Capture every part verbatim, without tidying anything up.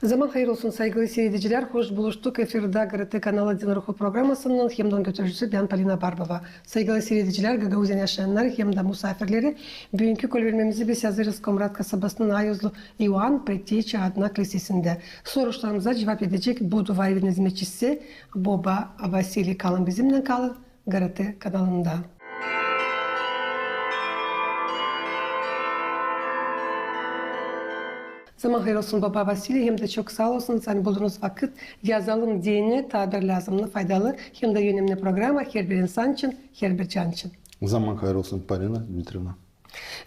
Zaman hayır olsun, saygılı siiredicilär. Hoş buluştuk. Efirdä GRT kanalı Din Ruhu programasının hem dä onun götürücüsü bän, Polina Barbova. Saygılı siiredicilär, Gagauziyanın yaşayanları hem dä musaafirleri. Büünkü kolvermemizi biz hazırêrız Komrat kasabasının ayuzlu İoan Preteča adına klisesindä. Soruşlarımıza cuvap edecek bu dua evinin hizmetçisi Boba Vasiliy. Kalın bizimnän, kalın GRT kanalında. Zaman hayır olsun, Boba Vasiliy, hem dä çok saa olsun, ani buldunuz vakıt "Yazalım" deyni taa bir lääzımnı, faydalı hem dä önemni programa herbir insan için, herbir can için. Zaman hayır olsun, Polina Dmitrievna.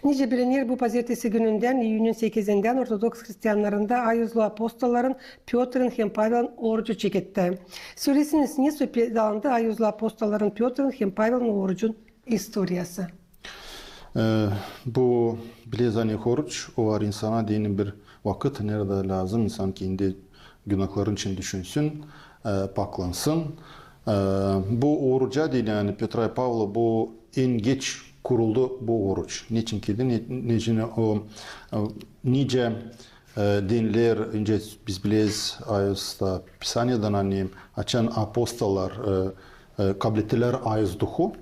Nicä biliner, bu pazertesi günündän, iyünün sekizindän ortodoks hristiyannarında ayuzlu apostolların Pötrün hem Pavelin orucu çeketti. Sölesiniz, ne sopedalındı ayuzlu apostolların Pötrün hem Pavelin orucun istoriyası? E, bu, bilersiniz, ani oruç o var insana deyni bir vakıt, neredä lääzım insan kendi günahların için düşünsün, e, paklansın. E, bu oruca deyni, ani Pötra, Pavla, bu en geç kuruldu bu oruç. Neçin ki dä, ne, neçin o, e, nicä, e, dinlär, nicä biz bileriz, ayuz da Pisaniyadan, ani açan apostollar, e, e, kablettilär ayuz duhu,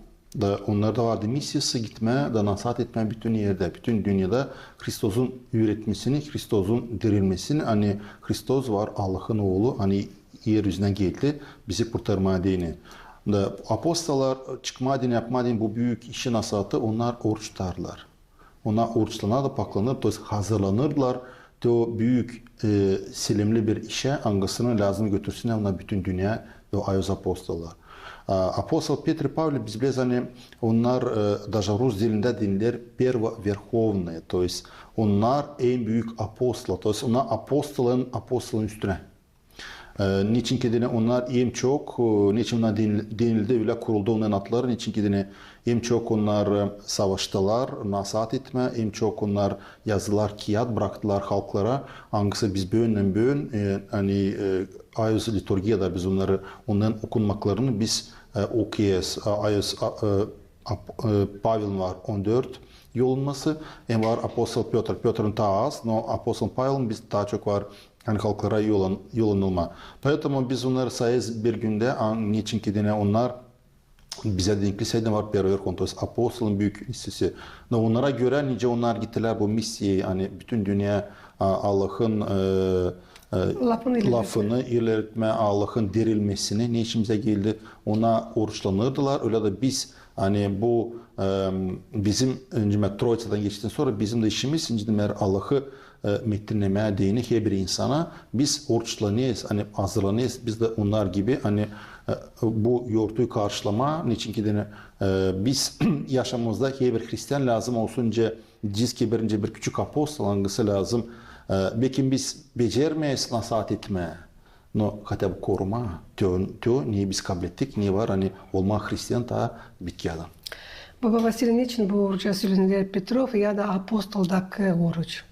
da onnarda vardı misiyası gitmää da nasaat etmää bütün erdä, bütün dünnedä Hristosun üüretmesini, Hristosun dirilmesini, ani Hristos var, Allahın Oolu, ani er üzünä geldi bizi kurtarmaa deyni. Da apostollar çıkmaa deyni, yapmaa deyni bu büük işi, nasaatı, onnar oruç tutardılar. Onnar oruçlanardı, paklanır, то есть hazırlanırdılar te o büük, e, selemli bir işä, angısını lääzım götürsün onnar bütün dünneyä, o ayuz apostollar. A, apostol Petr, Pavla, biz bileriz, ani onnar, e, даже rus dilindä dinlär первоверховные, то есть onnar en büük apostol, то есть onnar apostolun, apostolun üstünä. E, neçin ki deyni onnar en çok, e, neçin onnar denil-, denildi, ölä kuruldu onnarın adları, neçin ki deyni en çok onnar, e, savaştılar nasaat etmää, en çok onnar yazdılar, kiyat braktılar halklara, angısı biz büündän büün, e, ani, e, ayuz liturgiyada biz onnarı, onnarın okunmaklarını biz, e, okuyêrız, a, ayuz, a, e, ap-, e, Pavelin var on dört yolunması, hem var apostol Pötr, Pötrün taa az, no apostol Pavelin biz taa çok var, ani halklara yolan-, yollanılma. Поэтому biz onnarı sayêrız bir gündä, a, neçin ki deyni onnar bizä denkli sayıda var первоверховные, то есть apostolun büük listesi. No onnara görä, nicä onnar gittilär bu misiyayı, ani bütün dünneyä, a, Allahın, e, e, lafını ilerletmää, Allahın dirilmesini, neçin bizä geldi, ona oruçlanırdılar. Ölä dä biz, ani bu, e, bizim, öncä Troitsadan geçtikten sora bizim dä işimiz, öncä Allahı, e, mettinnemää deyni herbir insana, biz oruçlanêrız, ani hazırlanêrız, biz dä onnar gibi, ani, e, bu yortuyu karşılamaa, neçin ki deyni, e, biz yaşamamızda herbir hristian lääzım olsun, nicä, deyecez ki, birinci bir küçük apostol, angısı lääzım, e, bekim biz becermeeriz nasaat etmää, no хотя бы korumaa te, te, ne biz kablettik, ne var, ani olmaa hristian taa bitkiyädän. Boba Vasiliy, neçin bu oruca sölenilär Petrov ya da apostoldakı oruç?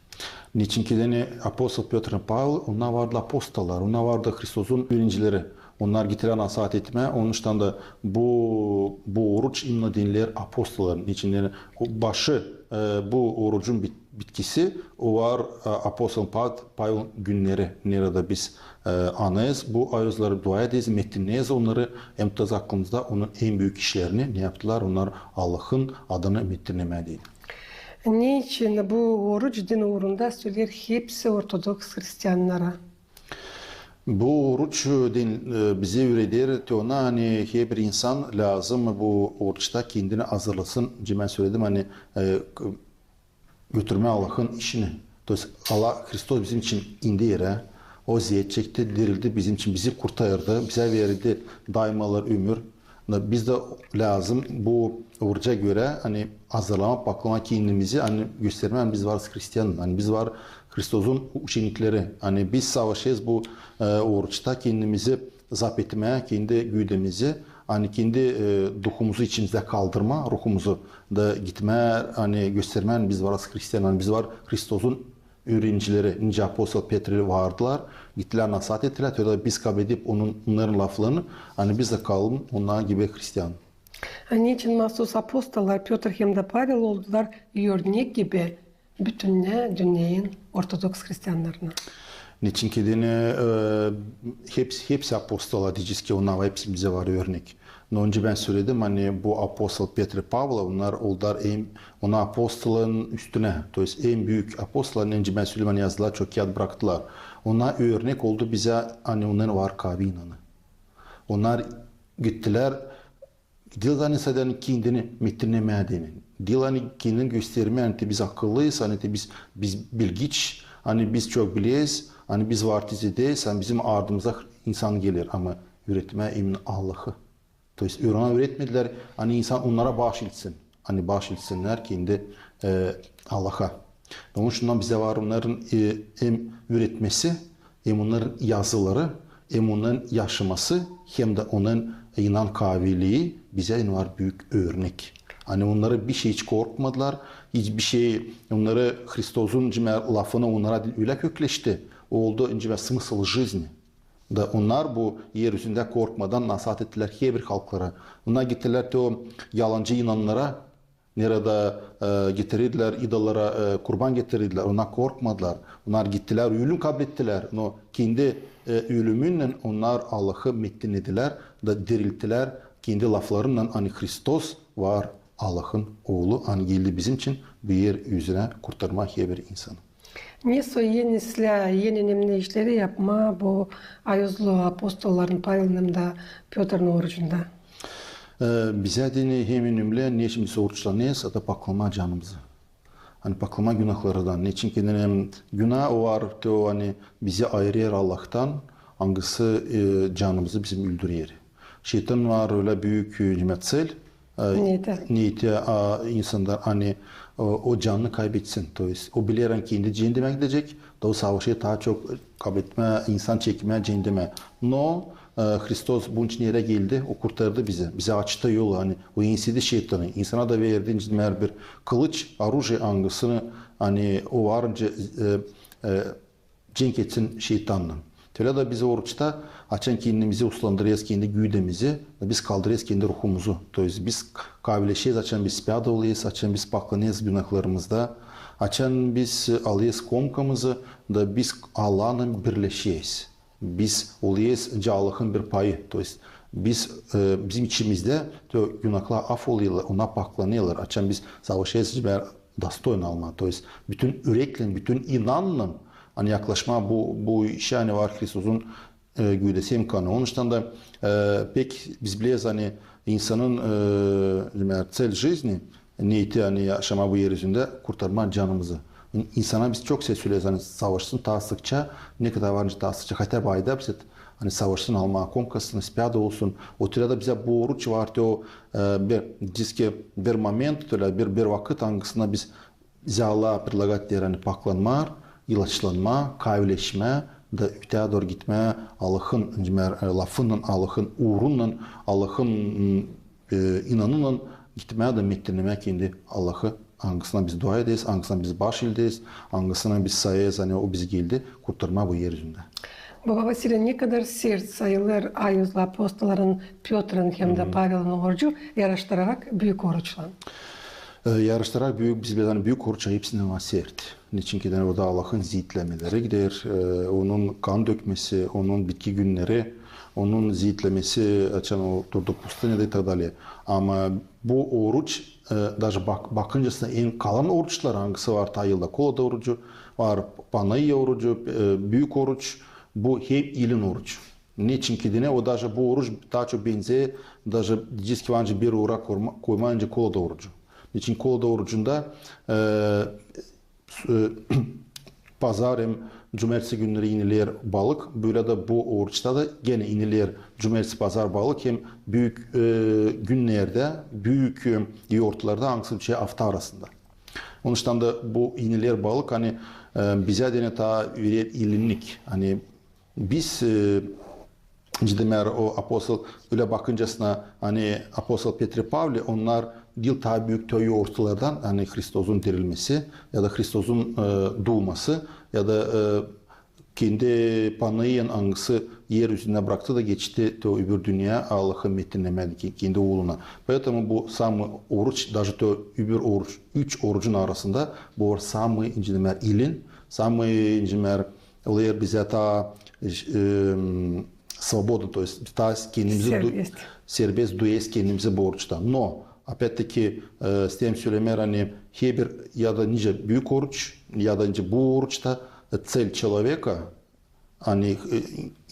Neçin ki deyni apostol Pötr hem Pavel, onnar vardı apostollar, onnar vardı Hristosun üürencileri. Onnar gittilär nasaat etmää, onuştan da bu, bu oruç именно denilär apostolların. Neçin deyni o başı, e, bu orucun bit-, bitkisi, o var, e, apostol Pa-, Pavelin günneri, neredä biz, e, anêrız bu ayuzları, dua ederiz, mettinneeriz onnarı, hem tutêrız aklımızda onun en büük işlerini, ne yaptılar onnar Allahın adını mettinnemää deyni. Neçin bu oruç din uurunda söleer hepsi ortodoks hristiannara? Bu oruç din, e, bizä üüreder te ona, ani herbir insan lääzım bu oruçta kendini hazırlasın. Nicä bän söledim, ani, e, k-, götürmää Allahın işini. То есть Allah, Hristos bizim için indi erä, o eziyet çekti, dirildi bizim için, bizi kurtardı, bizä verdi daymalar ömür. Biz dä lääzım bu oruca görä, ani hazırlamaa, paklamaa kendimizi, ani göstermää, ani biz varız hristian, ani biz var Hristosun uçenikleri, ani biz savaşêrız bu, e, oruçta kendimizi zap etmää, kendi güüdämizi, ani kendi, e, duhumuzu içimizdä kaldırmaa, ruhumuzu da gitmää, ani göstermää, ani biz varız hristian, ani biz var Hristosun üürencileri, nicä apostol Petr vardılar, gittilär nasaat ettilär, te da biz kabledip onun, onnarın laflarını, ani biz dä kalalım onnar gibi hristian. A neçin maasuz apostollar Pötr hem dä Pavel oldular örnek gibi bütün dünneyän ortodoks hristiannarına? Neçin ki deyni, e, hepsi, hepsi apostola, deyecez ki, onnar hepsi bizä var örnek. No, öncä bän söledim, ani bu apostol Petr, Pavla, onnar olêr em, onnar apostolun üstünä, to est en büük apostolun, neçin bän söledim, ani yazdılar, çok kiyat braktılar. Onnar örnek oldu bizä, ani onnarın var kaavi inanı. Onnar gittilär, diil ani sade kendini metinnemää deyni. Diil ani kendini göstermää, ani te biz akıllıyız, ani te biz, biz bilgiç, ani biz çok bileriz, ani biz var tizedäyz, ani bizim ardımıza insan geler, ama üüretmää iman Allahı. To est, onnar üüretmedilär, ani insan onnara baaş etsin, ani baaş etsinnär kendi, e, Allaha. Onun için bizä var onnarın, e, hem üüretmesi, hem onnarın yazıları, hem onnarın yaşaması, hem dä onnarın inan kaavilii bizä var büük örnek. Ani onnarı bir şey hiç korkmadılar, hiç bir şey, onnarı Hristosun, neçin bän, lafını onnara ölä kökleşti, oldu, neçin bän, смысл жизни. Da onnar bu er üzündä korkmadan nasaat ettilär herbir halklara. Onnar gittilär te o yalancı inanlara, neredä, e, getirirdilär idollara, e, kurban getirirdilär. Onnar korkmadılar. Onnar gittilär, ölüm kablettilär. No kendi, e, ölümünnän onnar Allahı metinnedilär, da dirilttilär kendi laflarınnan, ani Hristos var Allahın Oolu, ani geldi bizim için bu er üzünä kurtarmaa herbir insanı. Ne soy eni islää, en önemli işleri yapmaa bu ayuzlu apostolların Pavelin hem dä Pötrün orucunda? E, bizä deyni hem önemli, neçin biz oruçlanêrız, o da paklamaa canımızı. Ani paklamaa günahlardan. Neçin ki deyni günah o var, te o, ani bizi ayırêr Allahtan, angısı, e, canımızı bizim öldürer. Şeytan var ölä büük, e, neçin bän, цель, e, Niyeti. Niyeti, a, insanda, ani o, o canını kaybetsin. То есть o biler, ani kendi ceendemä gidecek, da o savaşêr taa çok kaybetmää, insan çekmää ceendemä. No, e, Hristos bunun için erä geldi, o kurtardı bizi. Bizä açtı yolu, ani o ensedi şeytanı. İnsana da verdi, neçin bän, bir kılıç, оружие, angısını, ani o varınca, e, e, cenk etsin şeytannan. Ölä dä biz oruçta, açan kendimizi uslandırêrız, kendi güdemizi, da biz kaldırêrız kendi ruhumuzu. То есть biz kaavileşeriz, açan biz ispääda olêrız, açan biz paklanêrız günahlarımızda, açan biz alêrız komkamızı, da biz Allahın birleşeriz. Biz olêrız Allahın bir payı. То есть biz, e, bizim içimizdä te o günahlar af olêrlar, ona paklanêrlar. Açan biz savaşêrız, neçin bän, достоин almaa. То есть bütün üreklän, bütün inannan, ani yaklaşmaa bu, bu işä, ani var Hristosun, e, güdesi hem kanı. Onun için da, e, pek biz bileriz, ani insanın, e, neçin bän, цель жизни, niyeti, ani yaşamaa bu er üzündä, kurtarmaa canımızı. İn-, insana biz çok şey söleriz, ani savaşsın taa sıkça, ne kadar var nicä taa sıkça, хотя бы ayda bir sefter, ani savaşsın almaa komkasını, ispääda olsun. O türä dä bizä bu oruç var, te o, e, bir, deyecez ki, bir moment, ölä bir, bir vakıt, angısında biz, bizä Allah предлагать eder, ani paklanmaa, ilaçlanmaa, kaavileşmää, da öteyä dooru gitmää Allahın, neçin bän, e, lafınnan, Allahın uurunnan, Allahın, e, inanınnan gitmää da metinnemää kendi Allahı, angısına biz dua ederiz, angısına biz baaş ederiz, angısına biz sayêrız, ani o bizi geldi kurtarmaa bu er üzündä. Baba Vasiliy, ne kadar sert sayılêr ayuzlu apostolların Pötrün hem dä Pavelin orucu, yarıştırarak büük oruçlan? E, yarıştırarak büük, biz bileriz, ani büük oruç hepsindän var sert. Neçin ki deyni orada Allahın ziitlemeleri gider, e, onun kan dökmesi, onun bitki günneri, onun ziitlemesi, açan o durdu pustinada и так далее. Ama bu oruç, e, даже bak-, bakıncasına en kalan oruçlar, angısı var taa yılda, Kolada orucu, var Panayiya orucu, e, büük oruç, bu hem ilin orucu. Neçin ki deyni o даже bu oruç taa çok benzeer, даже deyecez ki var nicä bir uura koyma-, koymaa nicä Kolada orucu. Neçin Kolada orucunda, e, e, pazar hem cumertesi günneri iniler balık, bölä dä bu oruçta da genä iniler cumertesi, pazar balık hem büük, e, günnerdä, büük, e, yortularda, angısı düşer afta arasında. Onun için da bu iniler balık, ani, e, bizä deyni taa verer ilinnik, ani biz, e, ciddi mär o apostol, ölä bakıncasına, ani apostol Petri, Pavli, onnar diil taa büük te o yortulardan, ani Hristosun dirilmesi ya da Hristosun, e, duuması ya da, e, kendi Panayiyanı, angısı er üzündä braktı da geçti te o öbür dünneyä, Allahı metinnemää ke-, kendi Ooluna. Поэтому bu samıı oruç, даже te o öbür oruç, üç orucun arasında bu var samıı, ciddi mär, ilin, samıı, ciddi mär, olêr bizä taa, e, свободно, то есть taa kendimizi du- serbest duyêrız kendimizi bu oruçta. Но, опять-таки, e, isteerim sölemää, ani herbir ya da nicä büük oruç, ya da nicä bu oruçta, e, цель человека, ani, e,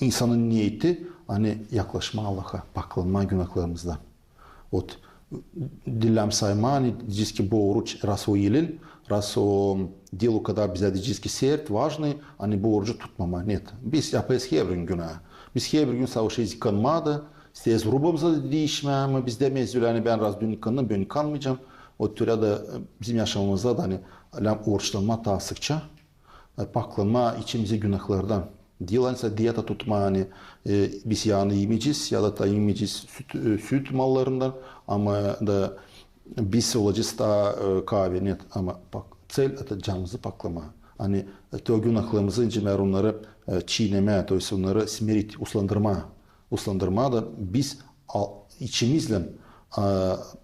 insanın neeti, ani yaklaşmaa Allaha, paklanmaa günahlarımızdan. Вот, diil lääzım saymaa, ani, deyecez ki, bu oruç, раз o elin, раз o diil o kadar bizä, deyecez ki, sert, важный, ani bu orucu tutmamaa. Нет. Biz yapêrız herbir gün günah. Biz herbir gün savaşêrız yıkanmaa da, isteeriz rubamızı da diişmää, ama biz demeeriz ölä, ani bän раз dün yıkandım, büün yıkanmayacam. O türä dä, e, bizim yaşamamızda da, ani, lääzım oruçlanmaa taa sıkça, e, paklanmaa içimizi günahlardan. Diil, ani, dieta tutmaa, ani, e, biz yaanı imeyecez, ya da taa imeyecez süt, e, süt mallarından, ama da biz olacez taa, e, kaave, нет, ama pak- цель это canımızı paklamaa. Ani, e, te o günahlarımızı, nicä onnarı, e, çiinemää, то есть onnarı смирить, uslandırmaa. Uslandırmaa da biz al- içimizlän, e,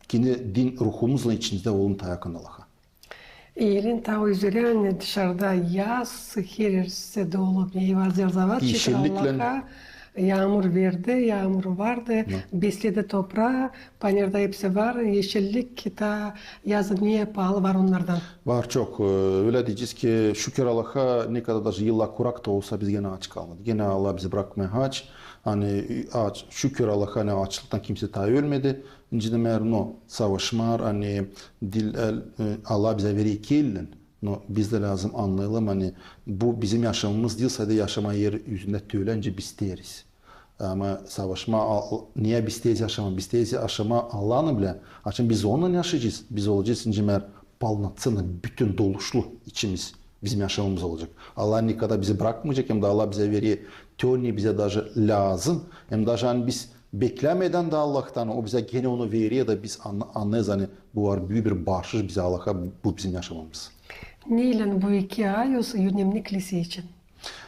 kendi din ruhumuzlan içimizdä olun taa yakın Allaha. Elin taa üzerä, ani dışarda yaz, herersi dolu meyva, zerzavat, şükür Allaha, yaamur verdi, yaamur vardı, besledi topraa, panirda hepsi var, eşillik, taa yazın ne paalı var onnardan? Var çok. E, ölä deyecez ki, şükür Allaha, ne kadar даже yıllar kurak da olsa, biz genä aç kalmadı. Genä Allah bizi brakmêêr aç. Ani, e, aç, şükür Allaha, ani açlıktan kimsä taa ölmedi. İncä demeerim, no, savaşmaa, ani, diil, e, Allah bizä verer elin. No, biz dä lääzım annayalım, ani bu bizim yaşamamız diil, sade yaşamaa er üzündä tölä, nicä biz isteeriz. Ama savaşmaa, al- niyä biz isteeriz yaşamaa? Biz isteeriz yaşamaa Allahın bilä. Açan biz onunnan yaşayacez, biz olacez, nicä demeerim, полноценный, bütün doluşlu içimiz bizim yaşamamız olacek. Allah ne kadar bizi brakmayacek, hem dä Allah bizä verer te, ne bizä даже lääzım, hem dä, ani biz beklämedän dä Allahtan, o bizä genä onu verer da biz anna- annêêrız, ani bu var büük bir baaşış bizä Allaha, bu bizim yaşamamız. Neylän bu iki ayuz önemli Klisä için?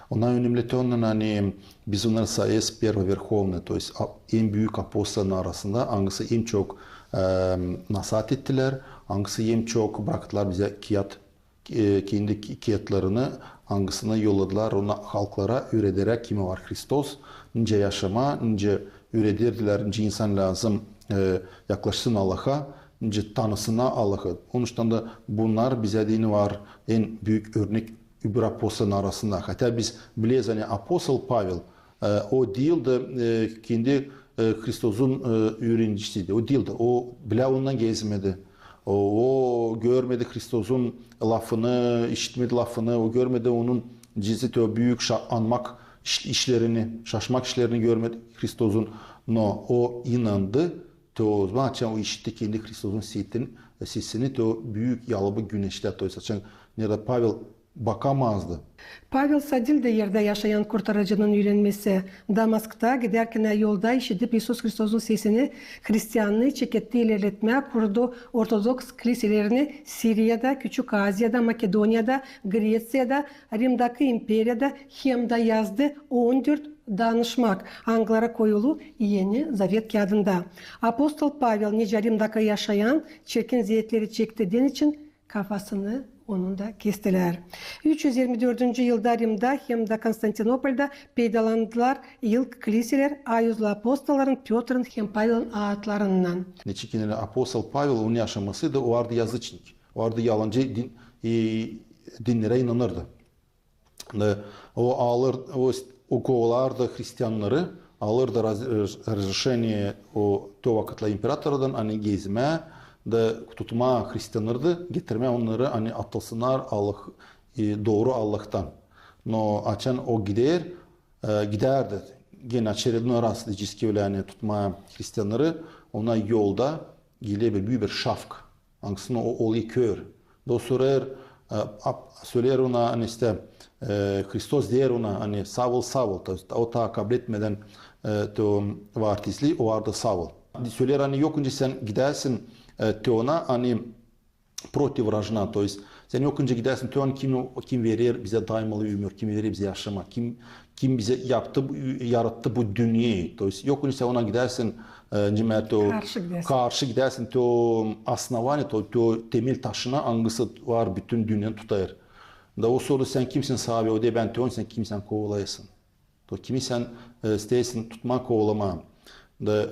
Onnar önemli te onnan, ani biz onnarı sayêrız первоверховный, то есть a- en büük apostolların arasında, angısı en çok, e, nasaat ettilär, angısı en çok braktılar bizä kiyat e, kendi ki- kiyatlarını, angısını yolladılar ona halklara, üürederä, kim var Hristos, nicä yaşamaa, nicä üürederdilär, nicä insan lääzım, e, yaklaşsın Allaha, nicä tanısın Allahı. Onuştan da bunnar bizä deyni var en büük örnek öbür apostolların arasında. Hatya biz bilerz, ani apostol Pavel, e, o diil dä, e, kendi, e, Hristosun, e, üürencisiydi. O diil dä. O bilä onunnan gezmedi. O, o görmedi Hristosun lafını, işitmedi lafını, o görmedi onun cizit o büük şa- anmak iş- işlerini, şaşmak işlerini görmedi Hristosun. No o inandı, te o zaman açan o işitti kendi Hristosun setin- sesini, te o büük yalıbı güneştä, то есть açan neredä Pavel bakamazdı. Pavel sa diil dä erdä yaşayan Kurtarıcının üürenmesi. Damaskta gidärkenä yolda işidip İisus Hristosun sesini, hristiannıı çeketti ilerletmää, kurdu ortodoks kliselerini Siriyada, Küçük Aziyada, Makedoniyada, Greţiyada, Rimdakı imperiyada hem dä yazdı on dört danışmak, angıları koyulu Eni Zavet kiyadında. Apostol Pavel nicä Rimdakı yaşayan çirkin zeetleri çekti deyni için kafasını onun da kestilär. Üç üz irmi dördüncü yılda Rimdä hem dä Konstantinopolda peydalandılar ilk kliseler ayuzlu apostolların Pötrün hem Pavelin aatlarınnan. Neçin ki apostol Pavel, onun yaşaması da, o vardı язычник, o vardı yalancı din, e, dinnerä inanırdı. E, o alır, o, o kovalardı hristiannarı, alırdı раз- разрешение o, to vakıtlar imperatordan, ani gezmää da tutmaa hristiannarı da getirmää onnarı, ani atılsınnar Allah, e, dooru Allahtan. No açan o gider, e, gidärdi, genä очередной раз, deyecez ki ölä, ani tutmaa hristiannarı, ona yolda geler bir büük bir şafk. Angısını o, o olêr, kör. Da o sorar, e, ap- söleer ona, ani işte, e, Hristos deer ona, ani saa ol, saa ol. Ta- O taa kabletmedän, e, te o vaartizlii, o vardı saa ol. Söleer, ani yok, öncä sän gidäsin, e, te ona, ani против рожна, то есть sän yok öncä gidäsin te ona, kim, kim verer bizä daimalı ömür, kim verer bizä yaşamaa, kim, kim bizä yaptı, bu- yarattı bu dünneyä. То есть yok öncä sän ona gidäsin, e, nicä demerim, te o karşı gidäsin, karşı gidäsin te o основание, te o, te o temel taşına, angısı var bütün dünneyi tutêr. Da o sordu: "Sän kimsin, saabi?" O deer: "Bän te oon, sän kimi sän kovalayasın. To kimi sän, e, isteersin tutmaa, kovalamaa?" Da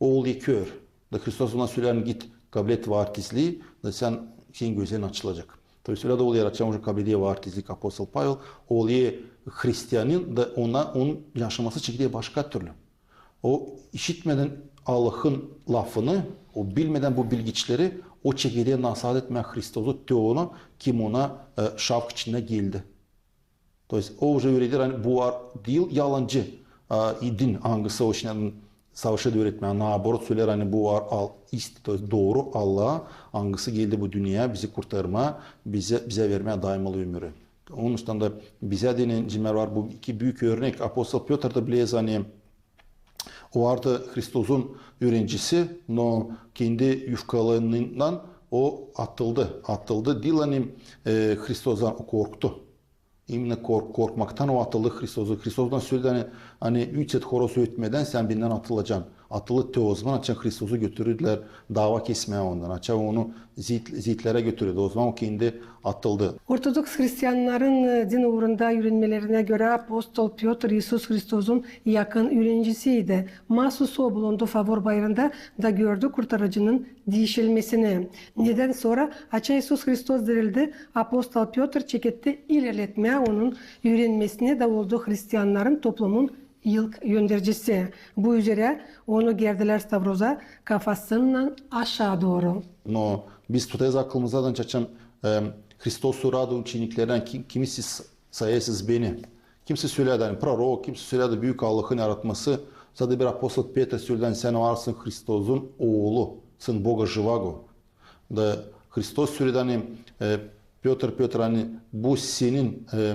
o olêr kör. Da Hristos ona söleer: "Git, kablet vaartizlii, da sän, senin gözlerin açılacek." To есть ölä dä olêr, açan уже kableder vaartizlik apostol Pavel, olêr hristianin, da ona, onun yaşaması çekeder başka türlü. O işitmedän Allahın lafını, o bilmedän bu bilgiçleri, o çekeder nasaat etmää Hristosu, te onu, kim ona, e, şavk içindä geldi. То есть o уже üüredir, ani bu var diil yalancı, a, din, angısı o işindän savaşêr üüretmää. Наоборот, söleer, ani bu var al, ist, то есть dooru Allah, angısı geldi bu dünneyä bizi kurtarmaa, bizä, bizä vermää daimalı ömüri. Onuştan da bizä dä, neçin var bu iki büük örnek. Apostol Pötr da bileriz, ani o vardı Hristosun üürencisi, no kendi yufkalarından o atıldı. Atıldı diil, ani, e, Hristostan o korktu. İmennä kork-, korkmaktan o atıldı Hristosu. Hristos ona söledi, ani, ani üç et horoz ötmedän sän bendän atılacan. Atıldı te ozaman, açan Hristosu götürdülär dava kesmää ondan. Açan onu ziit-, ziitlerä götürdü. Ozaman o kendi atıldı. Ortodoks hristiannarın, e, din uurunda üürenmelerinä görä apostol Pötr İisus Hristosun yakın üürencisiydi. Masus o bulundu Favor bayırında da gördü Kurtarıcının diişilmesini. Nedän sora, açan İisus Hristos dirildi, apostol Pötr çeketti ilerletmää onun üürenmesini da oldu hristiannarın toplumun ilk öndercisi. Bu üzerä onu gerdilär stavroza kafasınnan aşaa dooru. No biz tutarız aklımızda da, açan, e, Hristos sorardı uçeniklerdän: "Kim, kimi siz sayêrsınız beni?" Kimisi sölärdi, ani prorok, kimisi sölärdi büük Allahın yaratması. Sade bir apostol Petr sölärdi, ani sän varsın Hristosun oolu, Сын Бога живаго. Da Hristos sölärdi, ani, e, Pötr, Pötr, ani bu senin, e,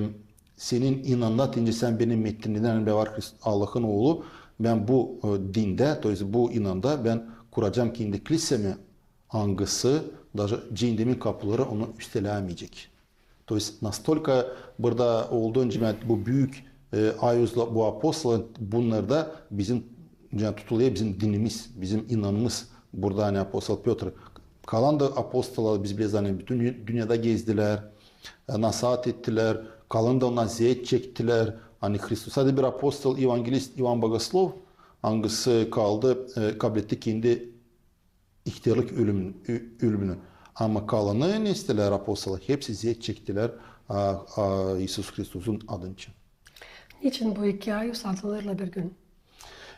senin inanda, deyni sän benim mettinimdän, ani bän var Hrist-, Allahın oolu, bän bu, e, dindä, то есть bu inanda bän kuracam kendi klisämi, angısı даже cehennemin kapuları onu üstelämeyecek. То есть настолько burada oldu, neçin bu büük, e, ayuzlu bu apostola, bunnarda bizim, neçin tutulêr bizim dinimiz, bizim inanımız burada, ani apostol Pötr. Kalan da apostola biz bileriz, ani bütün dü-, dünnedä gezdilär, e, nasaat ettilär, kalan da onnar zeet çektilär. Ani Hristos, sade bir apostol, evangelist İvan Bogoslov, angısı kaldı, e, kabletti kendi ihtärlik ölümün-, ö-, ölümünü. Ama kalanı nesnelär apostola, hepsi zeet çektilär, a, a, İisus Hristosun adı için. Neçin bu iki ayuz atılêrlar bir gün?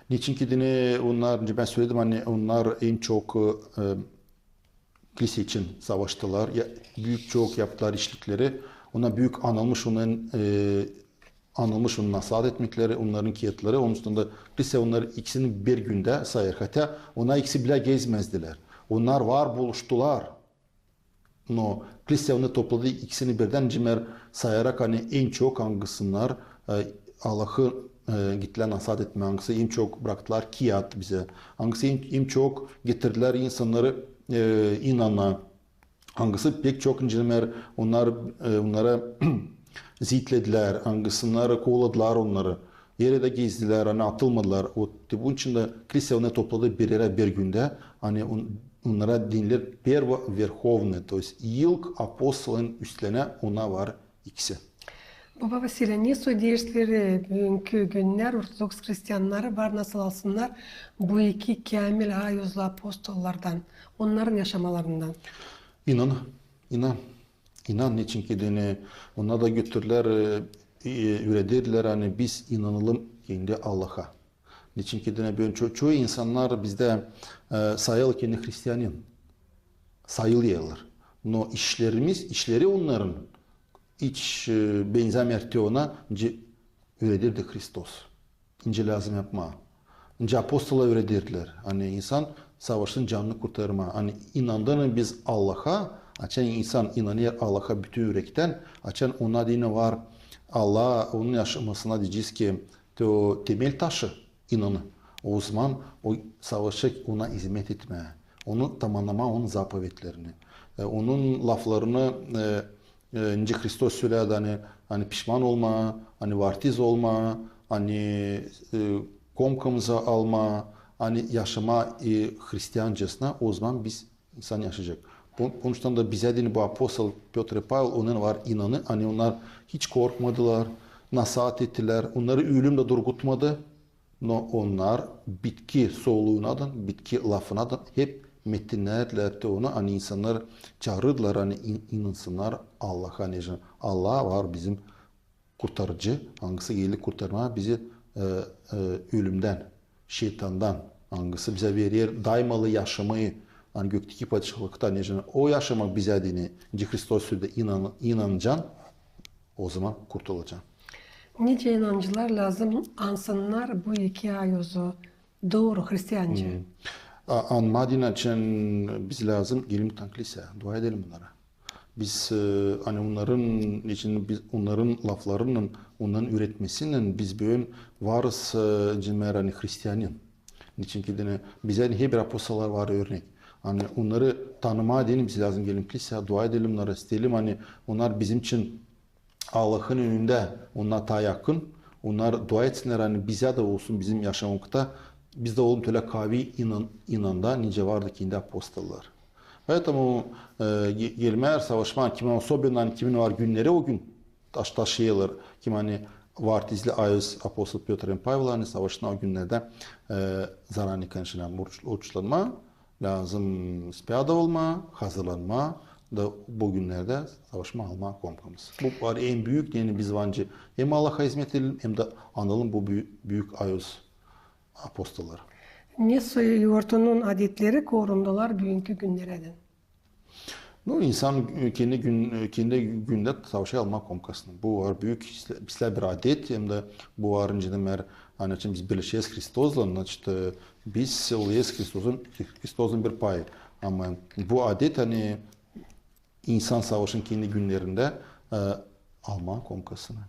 Neçin ki deyni onnar, bän söledim, ani onnar en çok, e, kilisä için savaştılar, ya, büük çok yaptılar işlikleri. Onnar büük anılmış, onnar, e, anılmış onu nasaat etmekleri, onnarın kiyatları, onuştan da kilisä onnarı ikisini bir gündä sayêr. Хотя onnar ikisi bilä gezmezdilär. Onnar var buluştular. No kilisä onnarı topladı ikisini birdän, neçin sayarak, ani en çok angısınnar, e, Allahı, e, gittilär nasaat etmää, angısı en çok braktılar kiyat bizä, angısı en, en çok getirdilär insannarı, e, inana. Angısı pek çok, neçin onnar, e, onnarı ziitledilär, angısınnar kovaladılar onnarı. Erä dä gezdilär, ani atılmadılar. Вот, te bunun için dä kilisä onnarı topladı bir erä bir gündä, ani on-, onnara deyniler первоверховный, то есть ilk apostolun üstlenä ona var ikisi. Baba Vasiliy, ne söleyersiniz, büünkü günnär ortodoks hristiannarı var nasıl alsınnar bu iki käämil ayuzlu apostollardan, onnarın yaşamalarından? İnan, inan. İnan, neçin ki deyni onnar da götürdülär, e, e, üürederlär, ani biz inanalım kendi Allaha. Neçin ki deyni büünkü ço-, çoyu insannar bizdä, e, sayêr kendini hristianin. Sayêrlar. No işlerimiz, işleri onnarın hiç, e, benzämeer te ona, nicä üüredirdi Hristos. Nicä lääzım yapmaa. Nicä apostola üüredirdilär. Ani insan savaşsın canını kurtarmaa. Ani inandık mı biz Allaha, açan insan inanêr Allaha bütün ürektän, açan ona deyni var Allah, onun yaşamasına deyecez ki, te o temel taşı inanı. Ozaman o savaşacek ona izmet etmää, onu tamamnamaa, onun zapovetlerini. E, onun laflarını, e, e, nicä Hristos sölärdi, ani, ani pişman olmaa, ani vartiz olmaa, ani, e, komkamıza almaa, ani yaşamaa, e, hristiancasına, ozaman biz insan yaşayacek. Onuştan da bizä deyni bu apostol Pötr, Pavel, onnar var inanı, ani onnar hiç korkmadılar, nasaat ettilär, onnarı ölüm dä durgutmadı. No onnar bitki soluundan, bitki lafından hep metinnärdilär te onu, ani insannar çaarırdılar, ani in-, inansınnar Allaha, ani Allah var bizim kurtarıcı, angısı geler kurtarmaa bizi, e, e, ölümdän, şeytandan, angısı bizä verer daymalı yaşamayı, ani gökteki padişahlıkta, ani o yaşamak bizä deyni, nicä Hristos söledä, inan-, inanacan, ozaman kurtulacan. Nicä inancılar lääzım ansınnar bu iki ayozu dooru hristianca? Hmm. A-, anmaa deyni için biz lääzım gelelim tank lisä, dua edelim onnara. Biz, e, ani onnarın için, biz onnarın laflarınnan, onnarın üüretmesinnän biz büün varız, e, cimär, ani hristianın. Niçin ki deyni bizä deyni herbir apostollar var örnek. Ani onnarı tanımaa deyni biz lääzım gelelim lisä, dua edelim onnara, isteyelim, ani onnar bizim için Allahın önündä onnar taa yakın, onnar dua etsinnär, ani bizä dä olsun, bizim yaşamakta, biz dä olalım tölä kaavi inan-, inanda, nicä vardı kendi apostollar. Поэтому, e, ge-, gelmää savaşmaa, kimin особенно, ani kimin var günneri o gün taş-, taşıyêrlar, kim ani var izli ayoz apostol Pötr hem Pavel, ani savaşsınnar o günnerdä, e, заранее, конечно, oruç-, oruçlanmaa, lääzım spyada olmaa, hazırlanmaa da bu günnerdä savaşmaa, almaa komkamızı. Bu var en büük, deyni biz vancı hem Allaha izmet edelim, hem dä analım bu büü-, büük ayoz apostolları. Ne soy yortunun adetleri korundular büünkü günnerädän? Nu, insan, e, kendi gün, e, kendi gündä savaşêr almaa komkasını. Bu var büük pislää, pislää bir adet, hem dä bu var, nicä deer, ani açan biz birleşeriz Hristozlan, значит, e, biz olêrız Hristozun, Hristozun bir payı. Ama bu adet, ani insan savaşêr kendi günnerindä, e, almaa komkasını.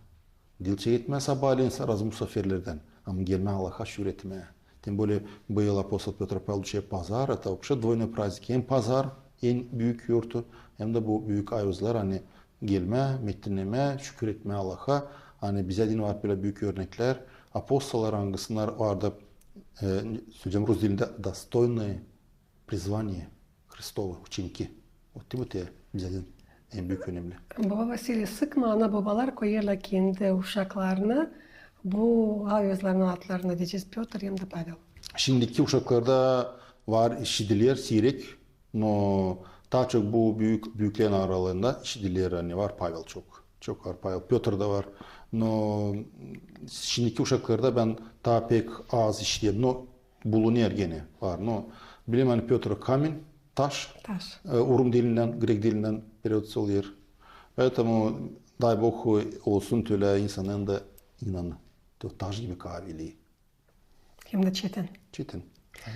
Diil çeketmää sabaalän razı musaafirlerdän, ama gelmää Allaha şükür etmää. Тем более, bu yıl apostol Pötr Pavel düşer pazar, это вообще двойной праздник. Hem pazar, en büük yortu, hem dä bu büük ayozlar, ani gelmää, metinnemää, şükür etmää Allaha. Ani bizä deyni var bölä büük örneklär. Apostollar, angısınnar vardı, e, söleyecäm rus dilindä, достойные призвания Христовы, ученики. Вот bu te bizä deyni en büük önemli. Baba Vasiliy, sık mı ana-bobalar koyêrlar kendi uşaklarını bu ayozların adlarını, deyecez, Pötr hem dä Pavel? Şindiki uşaklarda var, işidiler siirek, no taa çok bu büük, büüklerin aralarında işidiler, ani var Pavel çok. Çok var Pavel, Pötr da var. No şindiki uşaklarda bän taa pek az işiterim. No bulunêr genä, var. No bilerim, ani Pötr kamin, taş, taş, e, rum dilindän, grek dilindän перевод olêr. Поэтому, дай Бог, olsun tölä insanın da inanı. Te taş gibi kaavili. Hem dä çetin. Çetin.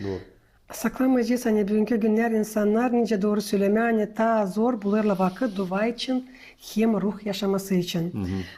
Dooru. Saklamayacez, ani büünkü günnär insannar, nicä dooru sölemää, ani taa zor bulêrlar vakıt dua için hem ruh yaşaması için.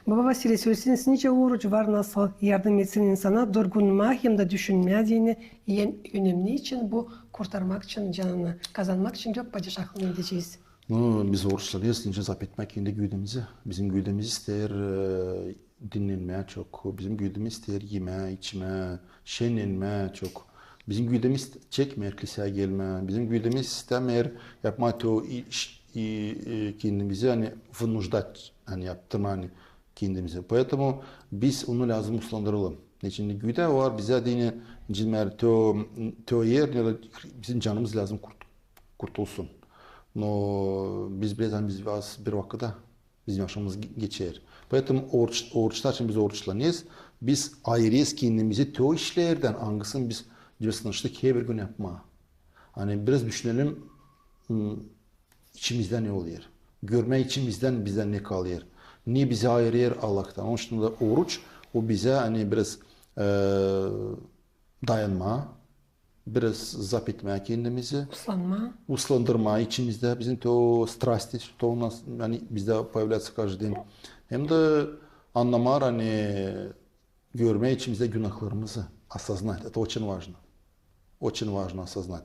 Baba Vasiliy, söleseniz, nicä oruç var nasıl yardım etsin insana durgunmaa hem dä düşünmää deyni en önemli için, bu kurtarmak için canını, kazanmak için gök padişahlığını deyecez. Nu, biz oruçlanêrız, nicä zaap etmää kendi güüdämizi. Bizim güüdämiz isteer, e, dinnenmää çok. Bizim güüdämiz isteer imää, içmää, şenlenmää çok. Bizim güüdämiz çekmeer kilseyä gelmää. Bizim güüdämiz istämeer yapmaa te o iş, i, e, kendimizi, ani вынуждать, ani yaptırmaa, ani kendimizi. Поэтому biz onu lääzım uslandıralım. Neçin güüdä var bizä deyni, cimär te o, te o er, ya da bizim canımız lääzım kurt-, kurtulsun. No biz biraz, ani biz az bir vakıda bizim yaşamamız ge-, geçer. Поэтому oruç, oruçta, şindi biz oruçlanêrız, biz ayırêrız kendimizi te o işlerdän, angısını biz, biz sınaştık herbir gün yapmaa. Ani biraz düşünelim, m, içimizdä ne olêr. Görmää içimizdän, bizdän ne kalêr. Ne bizi ayırêr Allahtan. Onuştan da oruç, o bizä, ani biraz, e, dayanmaa, biraz zaap etmää kendimizi. Uslanmaa. Uslandırmaa içimizdä bizim te o страсти, что у нас, ani bizdä появляется каждый день. Hem dä annamaa, ani görmää içimizdä günahlarımızı, осознать. Это очень важно. Очень важно осознать.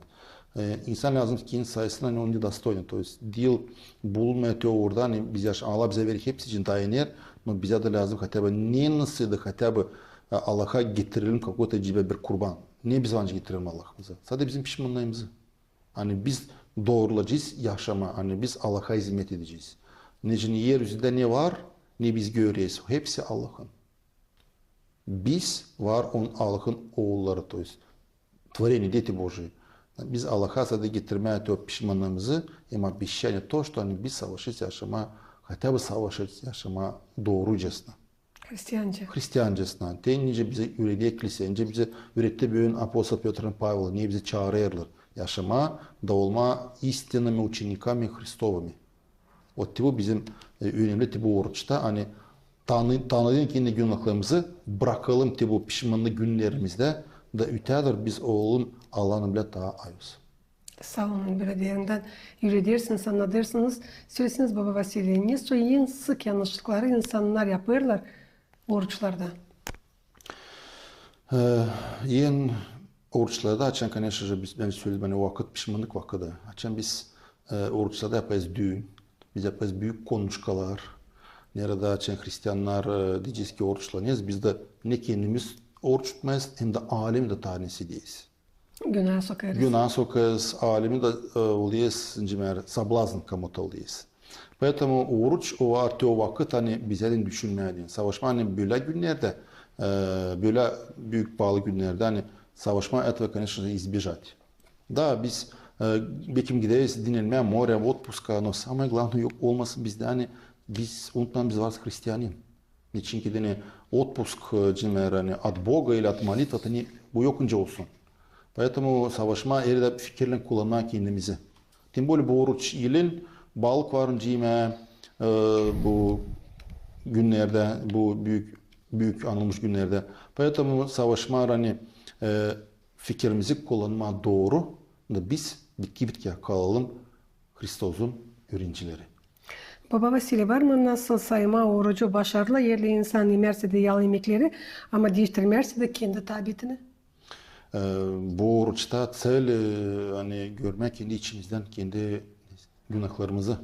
E, insan lääzım kendi sayısın, ani on недостойный. То есть diil bulunmêêr te orada, ani biz yaş-, Allah bizä verer hepsi için, dayanêr, no bizä dä lääzım хотя бы, ne nasıl da хотя бы, e, Allaha getirelim какой-то cibä bir kurban. Ne biz ancak getirelim Allahımıza? Sade bizim pişmannıımızı. Ani biz doorulacez yaşamaa, ani biz Allaha izmet edecez. Neçin er üzündä ne var, ne biz göreriz, hepsi Allahın. Biz var onun Allahın oolları, то есть творение, дети Божии. Biz Allaha sade getirmää te o pişmannıımızı, hem обещание то, что ani biz savaşêrız yaşamaa, хотя бы savaşêrız yaşamaa doorucasına. Hristianca. Hristiancasına. Te nicä bizä üürener klisä, nicä bizä üüretti büün apostol Pötr Pavel, ne bizä çaarêrlar yaşamaa da olmaa истинными учениками Христовыми. Вот te bu bizim, e, önemli te bu oruçta, ani tanı-, tanıyalım kendi günahlarımızı, brakalım te bu pişmannık günnerimizdä, da ötedor biz olalım Allahın bölä taa ayuz. Saa olun, bölä derindän üüredersiniz, annadêrsınız. Söleseniz, baba Vasiliy, ne soy en sık yannışlıkları insannar yapêrlar oruçlarda? E, en oruçlarda, açan, конечно же, biz, bän söledim, ani vakıt, pişmannık vakıdı. Açan biz, e, oruçlarda yapêrız düün, biz yapêrız büük konuşkalar, neredä açan hristiannar, e, deyecez ki oruçlanêrız, biz dä ne kendimiz oruç tutmêêrız, hem dä alemi dä taarif ederiz. Günaa sokêrız. Günaa sokêrız, alemi dä, e, olêrız, nicä, соблазн kому-то olêrız. Поэтому oruç o var te o vakıt, ani bizä dä düşünmää deyni. Savaşmaa, ani bölä günnerdä, e, bölä büük paalı günnerdä, ani savaşmaa этого, конечно же, избежать. Da biz, e, bekim gideriz dinelmää morä, otpuska, но самое главное yok olmasın bizdä, ani biz unutmayalım, biz varız hristianin. Neçin ki deyni otpusk, e, nicä, ani от Бога или от молитвы, ani bu yok nicä olsun. Поэтому savaşmaa, erädä fikirlän kullanmaa kendimizi. Тем более bu oruç yılın balık var nicä imää, e, bu günnerdä, bu büük, büük anılmış günnerdä. Поэтому savaşmaa, ani, e, fikirimizi kullanmaa dooru, da biz bitki-bitkiyä kalalım Hristosun üürencileri. Baba Vasiliy, var mı nasıl saymaa orucu başarılı, eer insan imärsä dä yaalı imekleri, ama diiştirmärsä dä kendi tabiatını? E, bu oruçta цель, e, ani görmää kendi içimizdän kendi günahlarımızı,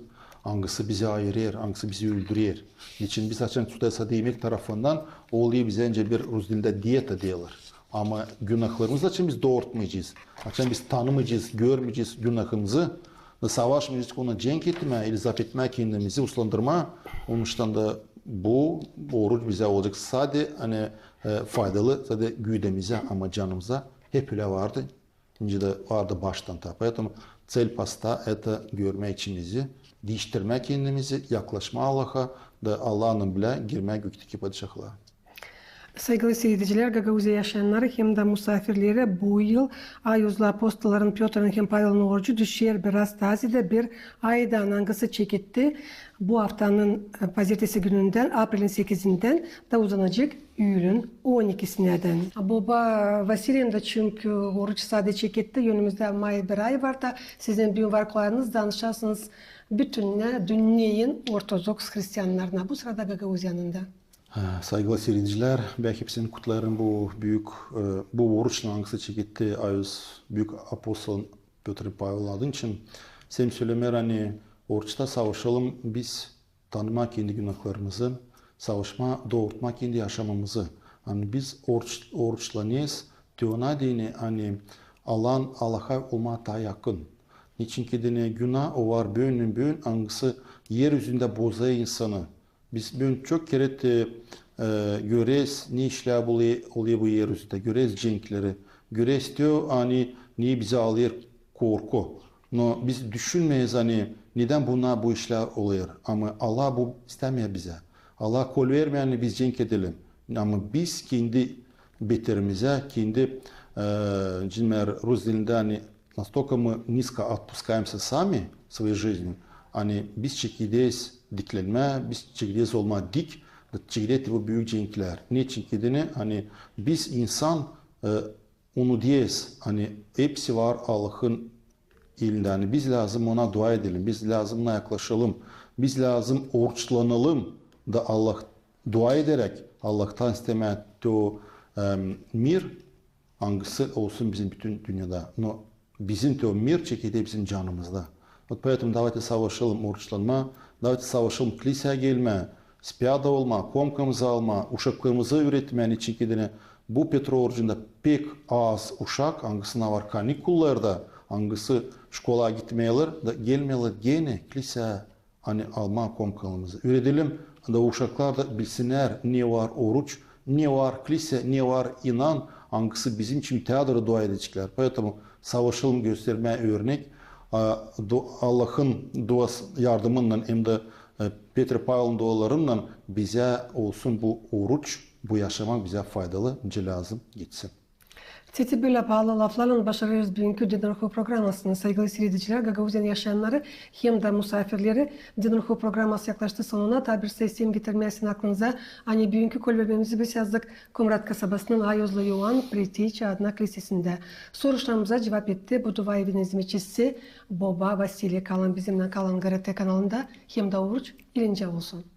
angısı bizi ayırêr, angısı bizi öldürer. Neçin biz açan tutêrız sade imek tarafından, olêr bizä nicä bir, rus dilindä dieta deerlär. Ama günahlarımız açan biz doortmayacez, açan biz tanımayacez, görmeyecez günahımızı, da savaşmayacez ona cenk etmää ili zaap etmää kendimizi, uslandırmaa, onuştan da bu oruç bizä olacek sade, ani, e, faydalı sade güüdämizä, ama canımıza hep ölä vardı. Nicä dä vardı baştan taa. Поэтому цель поста это görmää içimizi, diiştirmää kendimizi, yaklaşmaa Allaha da Allahın bölä girmää gökteki padişahlıa. Saygılı siiredicilär, Gagauziya yaşayannarı hem dä musaafirleri, bu yıl ayuzlu apostolların Pötrün hem Pavelin orucu düşer biraz taa zerä bir aydan, angısı çeketti bu aftanın, e, pazertesi günündän, aprelin sekizindän da uzanacek üülen on ikisinädän. Baba Vasiliy, hem dä çünkü oruç sade çeketti, önümüzdä may bir ay var da, sizin büün var kolayınız danışasınız bütünnä dünneyin ortodoks hristiannarına, bu sırada Gagauziyanın da. E, saygılı siiredicilär, bän hepsini kutlêêrım bu büük, e, bu oruçlan, angısı çeketti ayuz büük apostolun Pötr Pavelin adı için. Sän sölemää, ani oruçta savaşalım biz tanımaa kendi günahlarımızı, savaşmaa doortmaa kendi yaşamamızı. Ani biz oruç-, oruçlanêrız te ona deyni, ani Allahın, Allaha olmaa taa yakın. Neçin ki deyni günah o var büündän büün, angısı er üzündä bozêr insanı. Biz büün çok kerä te, e, göreriz, ne işlär bu, olêr bu er üzündä. Göreriz cenkleri. Göreriz te, ani ne bizä alêr korku. No biz düşünmeeriz, ani nedän buna bu işlär olêr. Ama Allah bu istämeer bizä. Allah kol vermeer, ani biz cenk edelim. Ama biz kendi beterimizä, kendi, e, nicä deer rus dilindä, ani настолько мы низко опускаемся сами в своей жизни, ani biz çekederiz diklenmää, biz çekederiz olmaa dik, da çekederiz bu büük cenklär. Neçin ki deyni, ani biz insan, e, unudêrız, ani hepsi var Allahın elindä. Ani biz lääzım ona dua edelim, biz lääzım ona yaklaşalım, biz lääzım oruçlanalım da Allah, dua ederäk, Allahtan istemää te o, em, mir, angısı olsun bizim bütün dünnedä. No bizim te o mir çekeder bizim canımızda. Вот поэтому давайте savaşalım oruçlanmaa, давайте savaşalım kliseyä gelmää, spiyada olmaa, komkamızı almaa, uşaklarımızı üüretmää, neçin ki deyni bu Petro orucunda pek az uşak, angısına var kanikullarda, angısı şkolaya gitmeerlär da gelmeerlär genä kliseyä, ani almaa komkanımızı. Üüredelim da uşaklar da bilsinnär, ne var oruç, ne var klisä, ne var inan, angısı bizim için teatrı dua edeceklär. Поэтому savaşalım göstermää örnek. A, du-, Allahın duası yardımınnan hem dä, e, Petri Pavlın dualarınnan bizä olsun bu oruç, bu yaşamak bizä faydalı, nicä lääzım gitsin. Titi bölä paalı laflarlan başarêrız büünkü Deden Ruhu programasını. Saygılı siiredicilär, Gagauziyanın yaşayannarı hem dä musaafirleri, Deden Ruhu programası yaklaştı sonuna. Taa bir sesem getirmäsin aklınıza, ani büünkü kolbermemizi biz yazdık Komrat kasabasının Ayozlu İoan Pretiç adına klisesindä. Soruşlarımıza cuvap etti Buduvaevin izmetçisi Boba Vasiliy. Kalın bizimnän, kalın GRT kanalında hem dä oruç ilencä olsun.